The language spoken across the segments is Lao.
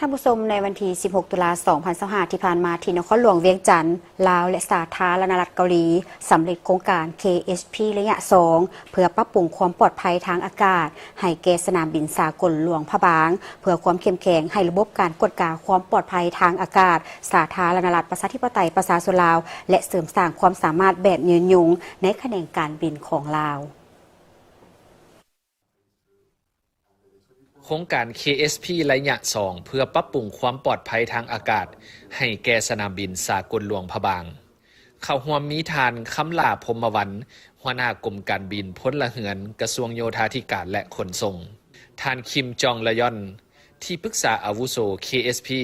ທ່ານຜູ້ຊົມ, ໃນວັນທີສິບຫົກ ຕຸລາ ສອງພັນຊາວຫ້າ ທີ່ຜ່ານມາ, ທີ່ນະຄອນຫຼວງວຽງຈັນ, ລາວ ແລະ ສາທາລະນະລັດເກົາຫຼີ ສຳເລັດໂຄງການ ເຄເອັສພີ ໄລຍະສອງ ເພື່ອປັບປຸງຄວາມປອດໄພທາງອາກາດ ໃຫ້ແກ່ສະໜາມບິນສາກົນຫຼວງພະບາງ, ເພື່ອຄວາມເຂັ້ມແຂງໃຫ້ລະບົບການກວດກາຄວາມປອດໄພທາງອາກາດ ສາທາລະນະລັດປະຊາທິປະໄຕປະຊາຊົນລາວ ແລະ ເສີມສ້າງຄວາມສາມາດແບບຍືນຍົງໃນຂະແໜງການບິນຂອງລາວ. ໂຄງການ ເຄເອັສພີ ໄລຍະສອງ ເພື່ອປັບປຸງຄວາມປອດໄພທາງອາກາດໃຫ້ແກ່ສະໜາມບິນສາກົນຫຼວງພະບາງ. ເຂົ້າຮ່ວມມີທ່ານ ຄຳຫຼ້າ ພົມມະວັນ, ຫົວໜ້າກົມການບິນພົນລະເຮືອນ, ກະຊວງໂຍທາທິການ ແລະ ຂົນສົ່ງ, ທ່ານ ຄິມ ຈອງລະຢອນ, ທີ່ປຶກສາອາວຸໂສ ເຄເອັສພີ,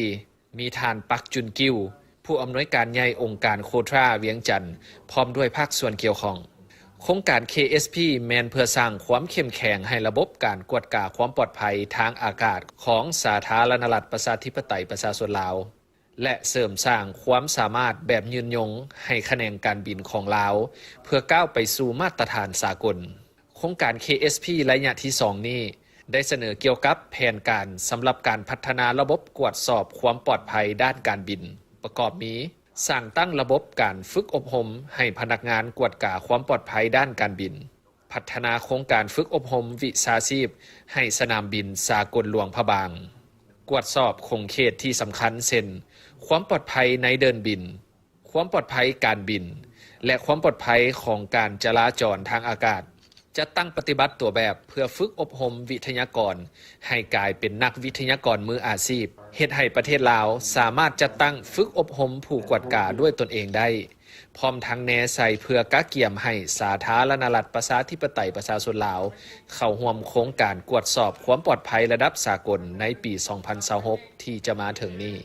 ມີທ່ານ ປັກ ຈຸນກິວ, ຜູ້ອຳນວຍການໃຫຍ່ອົງການໂຄທຣາວຽງຈັນ ພ້ອມດ້ວຍພາກສ່ວນກ່ຽວຂ້ອງ. ໂຄງການ ເຄເອັສພີ ແມ່ນເພື່ອສ້າງຄວາມເຂັ້ມແຂງໃຫ້ລະບົບການກວດກາຄວາມປອດໄພທາງອາກາດຂອງສາທາລະນະລັດປະຊາທິປະໄຕປະຊາຊົນລາວ ແລະ ເສີມສ້າງຄວາມສາມາດແບບຍືນຍົງໃຫ້ຂະແໜງການບິນຂອງລາວ ເພື່ອກ້າວໄປສູ່ມາດຕະຖານສາກົນ. ໂຄງການ ເຄເອັສພີ ໄລຍະທີສອງນີ້ ໄດ້ສະເໜີກ່ຽວກັບແຜນການສຳລັບການພັດທະນາລະບົບກວດສອບຄວາມປອດໄພດ້ານການບິນ, ປະກອບມີ ສ້າງຕັ້ງລະບົບການຝຶກອົບຮົມໃຫ້ພະນັກງານກວດກາຄວາມປອດໄພດ້ານການບິນ, ພັດທະນາໂຄງການຝຶກອົບຮົມວິຊາຊີບໃຫ້ສະໜາມບິນສາກົນຫຼວງພະບາງ, ກວດສອບຂົງເຂດທີ່ສຳຄັນ ເຊັ່ນ ຄວາມປອດໄພໃນເດີ່ນບິນ, ຄວາມປອດໄພການບິນ ແລະ ຄວາມປອດໄພຂອງການຈະລາຈອນທາງອາກາດ, ຈັດຕັ້ງປະຕິບັດຕົວແບບເພື່ອຝຶກອົບຮົມວິທະຍາກອນໃຫ້ກາຍເປັນນັກວິທະຍາກອນມືອາຊີບ, ເຮັດໃຫ້ປະເທດລາວສາມາດຈັດຕັ້ງຝຶກອົບຮົມຜູ້ກວດກາດ້ວຍຕົນເອງໄດ້, ພ້ອມທັງແນໃສ່ເພື່ອກະກຽມໃຫ້ສາທາລະນະລັດປະຊາທິປະໄຕປະຊາຊົນລາວ ເຂົ້າຮ່ວມໂຄງການກວດສອບຄວາມປອດໄພລະດັບສາກົນໃນປີສອງພັນຊາວຫົກ ທີ່ຈະມາເຖິງນີ້.